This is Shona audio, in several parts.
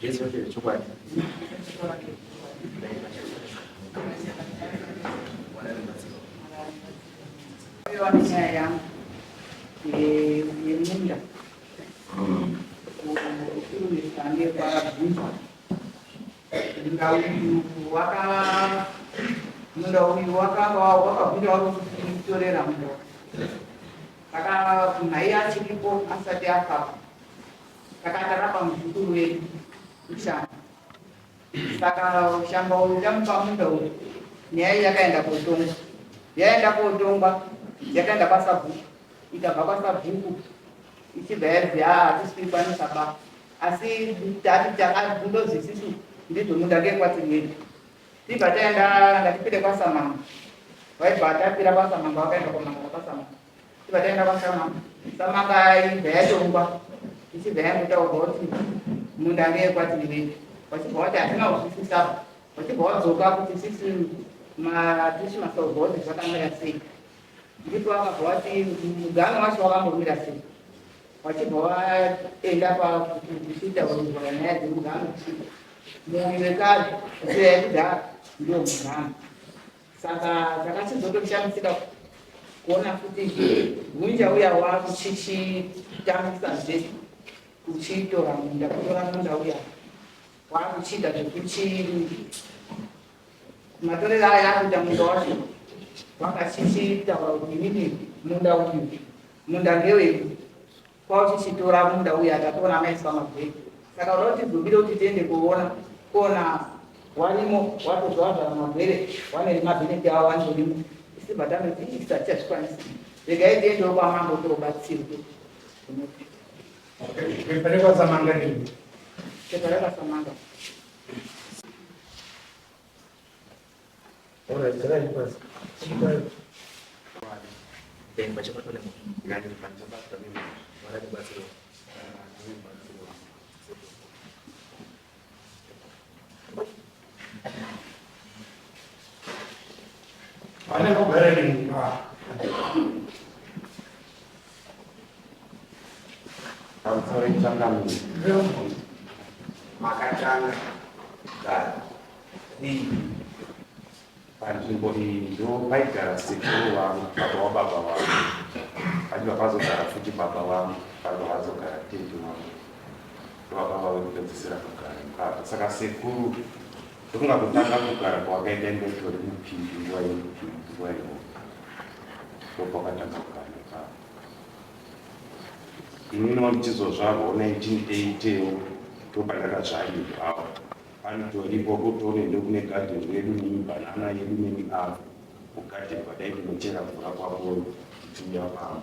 Zvese zvechokwadi. Nyaya yangu yemunda kuurisa nekwabvunzwa munda uyu waka munda uyu wakanga wakabvunza wakutitorera munda saka munhu aiye achiripo asati afa saka tarapa muzukuru wedu ushamba saka ushamba uyu tamupa munda uyu nyaya iyi yakaenda kotongwa yaenda kotongwa yakaenda kwasabhuku ikabva kwasabhuku ichibva yanzi haa hatisi kuikwanisa ba asi tati takandonzi isisu ndizvo munda ngekwatiri yedu tibva taenda ngatipinde kwasamanga vaibva tapira kwasamanga vakaenda kwamanga kwasamanga tibva taenda kwasamanga samanga ibva yatongwa ichibva yangotaurwa kuti munda ngekwatiri yedu vachibva vati hatina kuzwisisa vachibva vadzoka kuti sisi matisi masaurwa kuti zvakamira sei ndipo vakabva vati mugano wacho wakambomira sei vachibva vaenda pakuchitaurwa nyaya dzemugano muuyu wekare nzira yekudhara ndiyo mugano saka takachizotoshamisika kuona futi gunja uya wakuchichitambisazve kuchitora munda kutora munda uya wakuchiita zvekuchi matorero aya akuita munda wacho wakachichitaura kuti inini munda uyu munda ngewedu kwauchichitora munda uyu akatoona maiswa mabheki saka uda kuti zobire kuti tiende koona kuona warimo watozvazvara magwere wane mabheneti avo wandorimo isibva tanoti ii tichazvikwanisi regai tiendewo kwamambo tobatsirwe. Pepa rekwaSamanga riri. Pepa rekwaSamanga. Alright, garai pasi. Chipai. Then pachabatwa nemunhu. Ngani pachabatwa nemunhu. Mwari atibatsirewo. Pane kugara nini? Ah. Pamusoro changamire. Makatanga kugara rii panzvimbo iyi ndo paigara sekuru vangu baba wababa vangu vachibva pazogara futi baba vangu vabva vazogara tete vangu ndovababa vekupedzisira kugara ipapa saka sekuru ndokunga kutanga kugara kwavakaita indotori mupindu nguva yemupindu nguva iyoyo ndopakatanga kugara ipapa Ininiwo ndichizozvarwawo 1980 ndopandakazvarirwawo. Panotoripo kutone ndokune garden redu nemibanana yedu nemiavho kugarden kwadai kunochera mvura kwapoyo tichiuya pamba.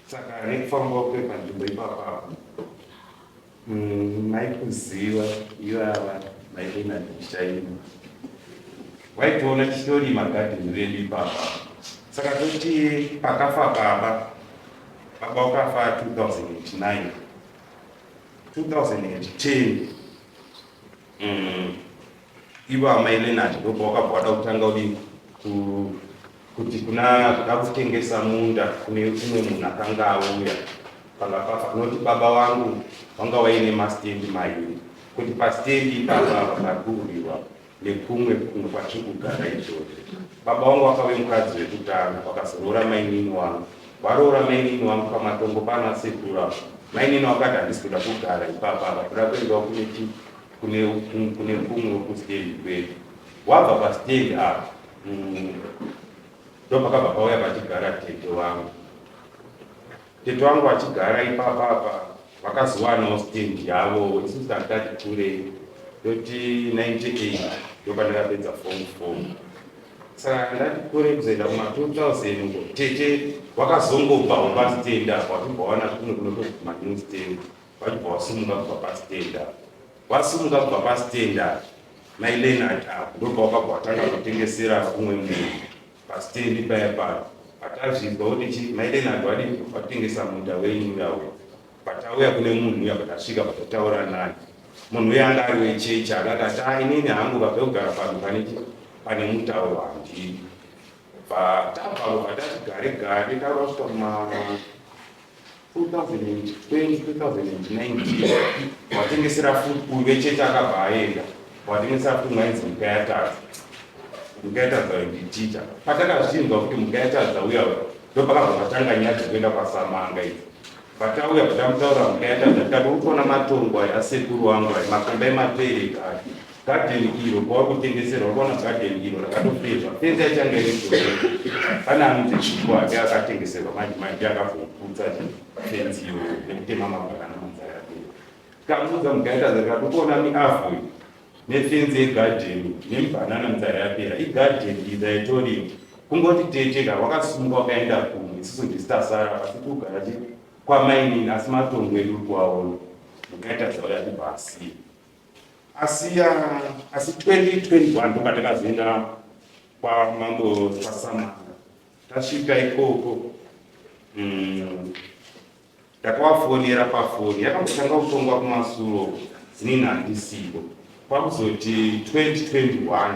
Saka nekufambawo kwepanzvimbo ipapapo maikuziva ivava maiona ndichaima waitoona tichitorima garden redu ipapa saka toti pakafa baba baba wakafa 2009 2010 ivo amai Leonard ndopawakabva wada kutanga kudii kuti kuna kuda kutengesa munda kune umwe munhu akanga auya panga pafa kunoti baba vangu vanga vaine mastendi mairi kuti pastendi ipapa apa parikuuriwa nekumwe kumwe kwatiri kugara izvozvi baba vangu vakave mukadzi wekutanga vakazoroora mainini wangu varoora mainini wangu pamatombo pana sekuru apo mainini wakati handisi kuda kugara ipapa apa kuda kuendawo kune chi kune kune kumwe kustendi kwedu wabva pastendi apa ndopakabva pauya pachigara tete wangu tete wangu vachigara ipapa apa vakazowanawo stand yavo isusu tati kurei toti 98 ndopandakapedza form 4 saka ndati kure kuzoenda kuma 2000 uko tete wakazongobvawo pastand apa wachibva wana kumwe kunotozi manew stand vachibva wasumuka kubva pastand apa wasumuka kubva pastand apa mai Leonard apa ndobva wakabva watanga kutengesera umwe munhu pastendi paya paya patazvinzwa kuti chi mai Leonard wadi watengesa munda wenyu uya uya patauya kune munhu uya patasvika patataura naye munhu uya anga ari wechechi akakati a inini hangu vabve kugara panhu pane chi pane mutauro handidi bva tabvapo patati gare gare taura kusvika kuma 2020, 2019 watengesera futi uyu vechechi akabva aenda, watengesera futi mwainzi Mukayatadza. Mukayatadza nditicha. Patakazvinzwa kuti Mukayatadza uya uya, ndopakabva patanga nyaya dzekuenda kwaSamanga idzi. Patauya patamutaura Mukayatadza, tikati urikuona matongo aya asekuru wangu aya, makomba emapereka aya, Garden iro kwauri kutengeserwa, urikuona garden iro rakatopedzwa, fenzi yachange iri pane anonzi Chipo ake akatengeserwa manje manje akavhoputsa fenzi iyoyo nekutema mabhakana manzara yapera. Tikamuudza Mugaitaza tikati ukuona miavhu iyi nefenzi yegarden nemibhanana mitsara yapera, igarden iyi daitorima kungoti tete ka wakasungwa wakaenda kumwe, isusu ndisu tasara asi kugara kwamainini, asi matongo edu uri kuaona. Mugaitaza uya achibva asiya asiya asi 2021 ndopatakazoenda kwamambo kwaSamanga. Tasvika ikoko, ndakavafonera pafoni, yakambotanga kutongwa kumasuro inini handisipo. Kwakuzoti 2021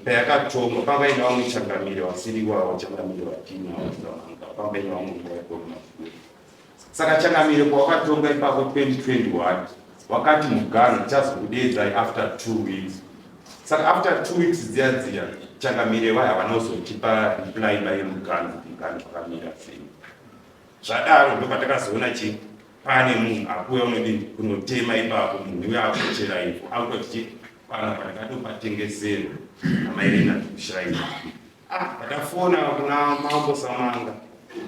payakatongwa pavaina vamwe changamire vasiri wavo changamire vatinawo Samanga, pambaina vamwe nguva ikoko kumasuro. Saka changamire pawakatonga ipapo 2021 wakati muganhu tichazokudedzai after 2 weeks. Saka after 2 weeks dziya dziya changamire vaya vanozotipa reply baye muganhu kuti muganhu wakamira sei. Zvadaro ndopatakazoona chi pane munhu akuuya unodini kunotema ipapo. Munhu uyo akuchera ivhu akutoti chi panapa ndakatopatengeserwa namai Renard Kushaina. Ah, ndakafona kuna mambo Samanga,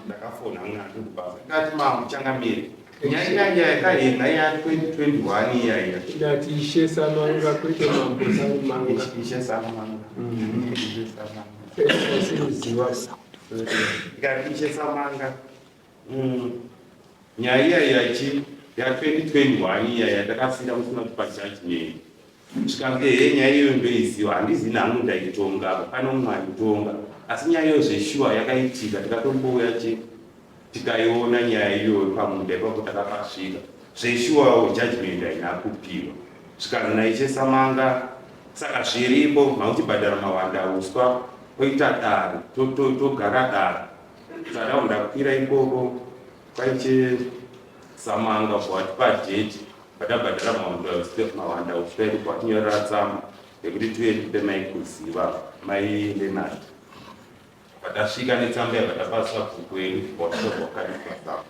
ndakafona mwana kubasa, ndikati, "Mambo changamire, nyaya iya yakaenda ya 2021 iya iya." Ndati Ishe Samanga, kwete Mambo Samanga. Ishe Samanga. Ishe Samanga. Asiriziva. Ndikati, "Ishe Samanga, nyaya iya yachi ya 2021 iya yatakasira musina kutipa judgment." Zvikanzi, "Ehe, nyaya iyoyo ndoiziva. Handizi nangu ndaitonga apa, pane umwe aitonga, asi nyaya iyoyo zveshuwa yakaitika. Tikatombouya chi tikaiona nyaya iyoyo pamunda ipapo, takapasvika. Zveshuwawo judgment haina kupiwa." Zvikanzi naIshe Samanga, "Saka zviripo makuchibhadhara mawanda uswa, poita dare, togara dare." Saka ndakwira ikoko kwaiche Samanga, kwatipa date patabhadhara mawanda uswa edu, kwatinyorera tsamba yekuti tiuye tipe mai Kuziva, mai Lenard. Patasvika netsamba yakatapa sabhuku edu, wakadikwa tsamba.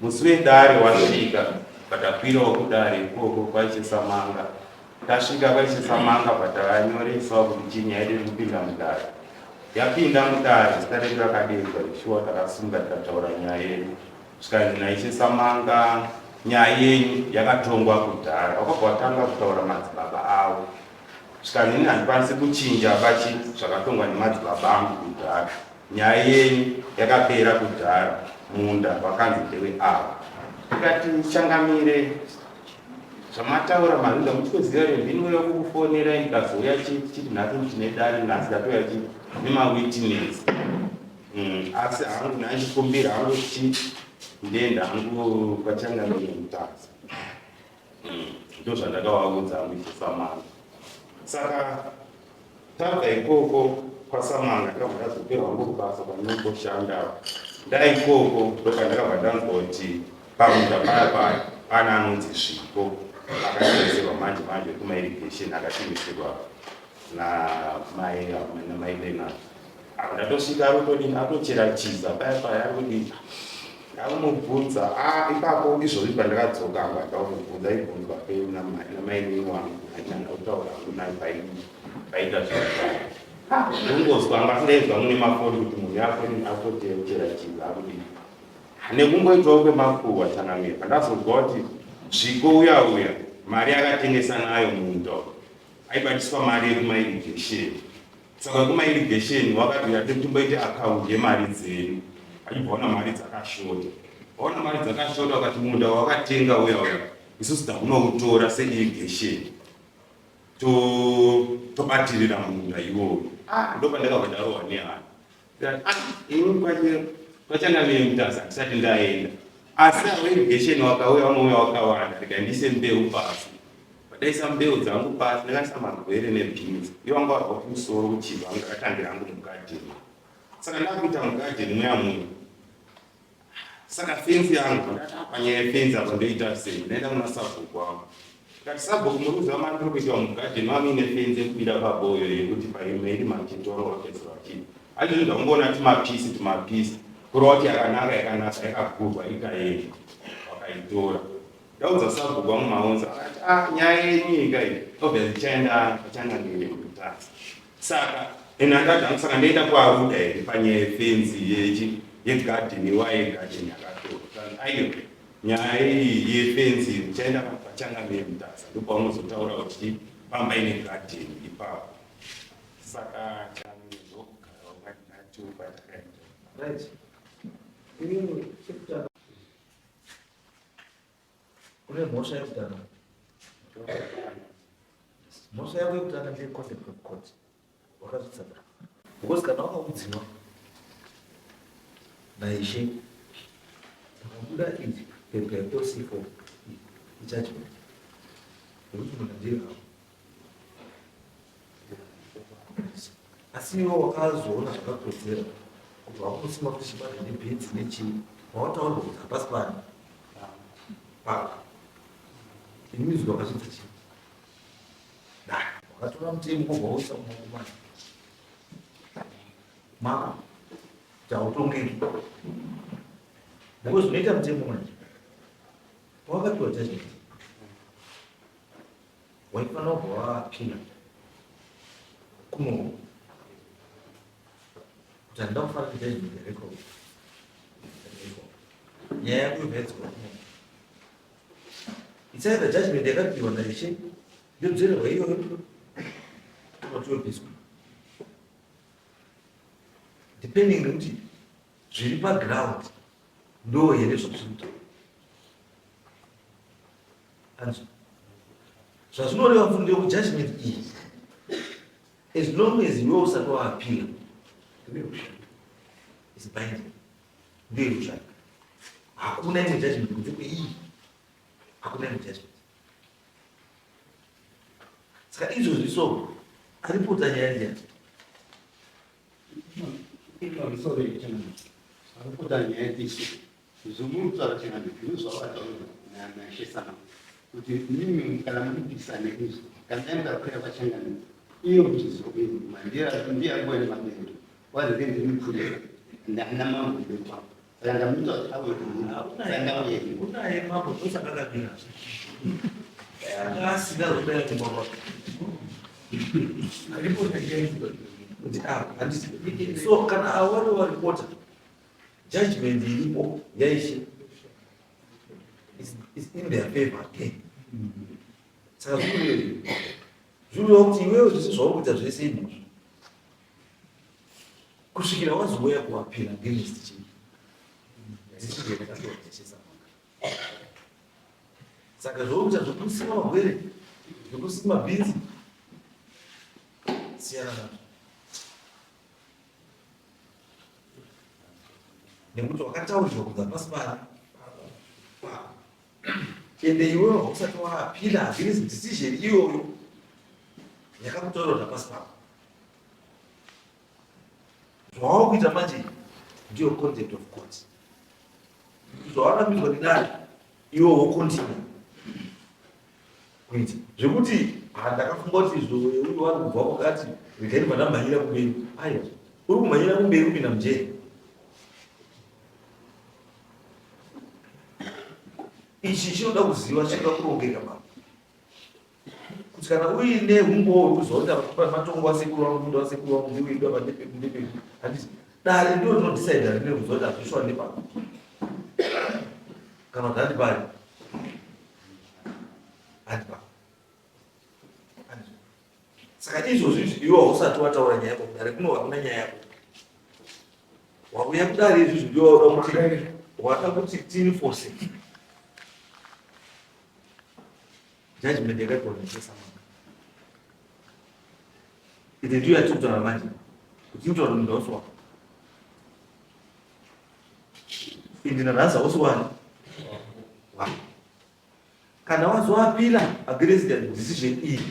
Musi wedare wasvika, patakwirawo kudare ikoko kwaiche Samanga. Tasvika kwaiche Samanga, patanyoresawo kuti chinyaya yedu iri kupinda mudare. Yapinda mudare, zita redu rakadedzwa shuwa. Takasunga tikataura nyaya yedu. Zvikanzi naIshe Samanga, "Nyaya yenyu yakatongwa kudhara." Wakabva watanga kutaura madzibaba avo. Zvikanzi, "Ini handikwanisi kuchinja bachi zvakatongwa nemadzibaba angu kudhara. Nyaya yenyu yakapera kudhara, munda wakanzi ndewe avo." Tikati, "Changamire, zvamataura mazvinzwa. Muchikuziva here ndinouya kukufonerai ndikazouya chiti nhasi tine dare, nhasi ndatouya chi nemawitness. Asi hangu ndachikumbira hangu chi ndienda hangu kwachangamire Mutasa." Ndo zvandakavaudza hangu Ishe Samanga. Saka tabva ikoko kwaSamanga, ndakabva ndadzokerwa hangu kubasa kwandinomboshandawo. Ndaikoko ndopandakabva ndanzwa kuti pamunda paya paya pana anonzi Zvipo akatengeserwa manje manje kumairrigation, akatengeserwa namai Lenard. Apa ndatosvika arotodini, atochera chiza paya paya, ari kudini. Ndakumubvunza a ipapo izvozvi pandakadzoka hangu, handakubvunza, aibvunzwa namainini wangu. Handina kutaura hangu naye paita zvinhu. Ndongozwa hangu, asi ndaizwa mune mafoni kuti munhu afoni atotechera chiza akudini nekungoitawo kwemakuhwa. Changamire, pandazonzwa kuti Zviko uya uya mari akatengesa nayo munda aibatiswa mari yekumairrigation. Saka kumairrigation wakati uya timboite account yemari dzedu, achibva ona mari dzakashota. Waona mari dzakashota, wakati munda wakatenga uya uya isusu takunoutora seirrigation, tobatirira munda iwoyo. Ah, ndopandakabva ndarohwa nehana. Ah, ini kwachangamire Mutasa handisati ndaenda, asi avo irrigation wakauya vanouya wakawanda. Ndikaendise mbeu pasi, padaisa mbeu dzangu pasi, ndakaisa magwere nebeans. Iwo wanga warwa kumusoro kuchibva, ndakatangira hangu mugadheni. Saka ndakuita mugadheni muya muya. Saka fenzi yangu ndati "Ah, panyaya yefenzi apa ndoita sei? Ndaenda kuna sabhuku wangu. Ndikati sabhuku muri kuziva mari kuri kuitwa mugadheni mamuine fenzi yekupinda paboyo yekuti paimeri machete wangu vapedzera vachii. Acho ndakungoona tumapisi tumapisi kureva kuti yakanaka yakanaka yakagurwa ikaenda vakaitora. Ndaudza sabhuku wangu maonza akati ah nyaya yenyu ika iyi obviously ichaenda pachanganire mutasa. Saka ene andati hangu saka ndoenda kwaruda here panyaya yefenzi yechi yegadheni iwa yegadheni yakatorwa. Aiwa nyaya iyi yefenzi iyi uchaenda pachangamire mutasa ndopaunozotaura kuti pamba ine gadheni ipapo. Saka changamire ndokugara wakati kwatakaita. Right. Iwewe chekutanga une mhosva yekutanga. Mhosva yako yekutanga ndeye contempt of court. Wakazvitsaka. Because kana wakaudziwa naishe pakabuda iri pepa yeOC4 ijudgment yekuti munhu ndiye havo. Asi iwe wakazoona zvakakodzera kuti wakunosima kuti chibage nebhinzi nechii pawataurwa kuti hapasi pani pako ini izwi wakazviita chii dai wakatora mutemo wobva wauisa mumaoko mako mako kuti hautongeki because unoita mutemo manje pawakapiwa judgment waifanira kubva waapila kuno kuti handida kufara nejudgment yarecord nyaya yako yobva yadzoka kuno. It's either judgment yakapiwa naishe yodzorerwa iyoyo kana kuti yobviswa depending nekuti zviri paground ndo here zvazviri kutaura. Anzwa zvazvinoreva mfundo yekuti judgment iyi as long as iwe usati waapila is binding ndiyo inoshanda. Hakuna imwe judgment kunze kweiyi, hakuna imwe judgment. Saka izvozvi so aripota nyaya ndiyani? Sorry, aripota nyaya ndishe zvomuri kutaura chengano ndozvavataura naishe sana kuti mimi kana muri kupikisana izvi kana dai mukakwira kwachangano iyo ndiye akuwa nemabendo wazenge ndiri mupurisa ndana mambo ndekwa saka ndamuita kuti awe saka ndauye unaye mambo ndosaka akamira anga asina zvodaya kumba kwake kuti ah handisi so kana awari waripota judgment iripo yaishe is in their favor again. Saka zvikureva zvikureva kuti iwewe zvese zvauri kuita zvese imhosva kusvikira wazouya kuapila against chii decision yakapiwa naIshe Samanga. Saka zvauri kuita zvekusima magwere zvekusima bhinzi siyana nazvo nekuti wakataurirwa kunzi hapasi pari pako ende iwewe hausati waapila against decision iyoyo yakakutaurira kuti hapasi pako. Zvawakuita manje ndiyo contempt of court. Zvawarambidzwa nedare iwe wokontinue kuita zvekuti ndakafunga kuti izvo uyu wari kubva kwakati regai ndibva ndamhanyira kumberi. Aiwa, uri kumhanyira kumberi kupinda mujeri. Ichi chinoda kuziva, chinoda kurongeka baba, kuti kana uine umbowo hwekuziva kuti apa matongo asekuru vangu, munda wasekuru vangu ndewedu apa ndepedu ndepedu, handiti dare ndiro rinodecide rine kuziva kuti hazvishuwa ndepapa kana kuti handipari handipapa. Saka izvozvi izvi iwe hausati wataura nyaya yako kudare kuno, hakuna nyaya yako wauya kudare izvizvi ndiwe wauda kuti wada kuti tienforce judgment yakaitwa nechesamanga ende ndiyo yatiri kutaura manje kuti inotaura kuti munhu hausi wako ende nanhasi hausi wani wako. Kana wazoapila against the decision iyi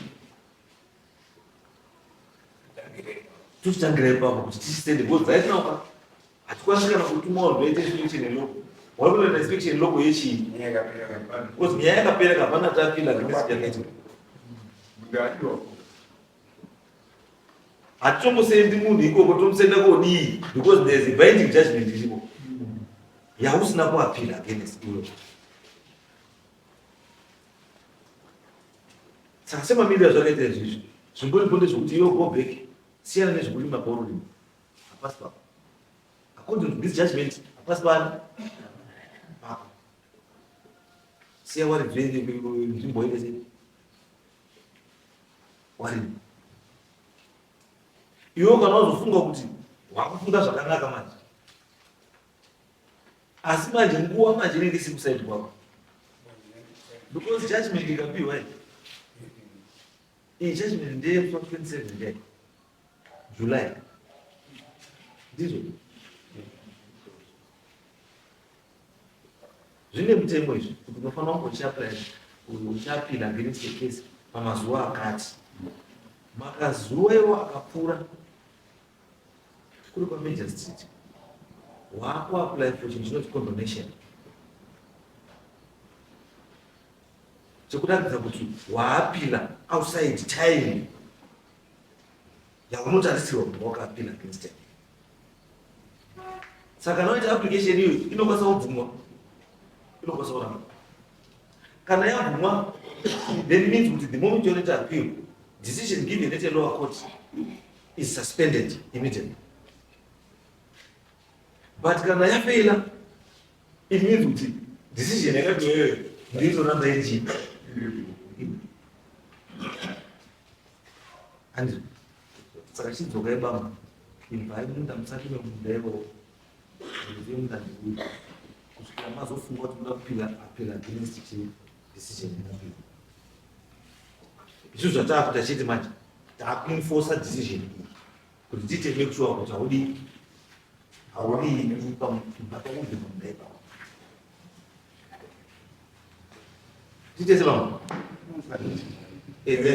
tochitangira ipapo kuti tichisende because right now ka hatikwanisi kana kutuma vanhu vaite inspection yeloko. Wari kunoita inspection logo yechii? Because nyaya yakapera kapana tapila against Hatitombosendi munhu ikoko, tomusenda kodii? Because there is a binding judgment iripo yausina kuapila against iwe. Saka semamiriro azvakaita izvizvi, zvingoripo ndezvekuti iwe go back, siyana nezvekurima kwauri, hapasi pako. According to this judgment, hapasi pani pako. Siya wari nzvimbo ine warima. Iwe kana wazofunga kuti wakufunga zvakanaka manje, asi manje nguva manje inenge isiri kusaidi kwako because judgment ikapiwa iyi judgment ndeye 27 ndeye July, ndizvo zvine mutemo izvi kuti unofanira kunge uchiapila against the case pamazuva akati. Makazuva iwo akapfuura kuri kwamajor street, waakuapply for chinhu chinoti condonation, chekuratidza kuti waapila outside time yaunotarisirwa kuti wakaapila against it. Saka kana waita application iyo, inokwanisa kubvumwa, inokwanisa kuramba. Kana yabvumwa, then means kuti the moment yonoita appeal, decision given at a lower court is suspended immediately. But kana yafeila, it means kuti decision yakapiwa iyoyo ndiitoramba iri. Andrew, saka chidzokai baba, ibvai munda, musatime munda ivowo, muzive munda ndeuyu kusvikira mazofunga kuti muda kupila appeal against chi decision yakapiwa. Isu zvataakuita chete manje, taakuenforsa decision iyi kuti tiite make sure kuti haudi haudi pabva paubve pamunda ipapo. Tiite sebamwe. Ende,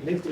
next.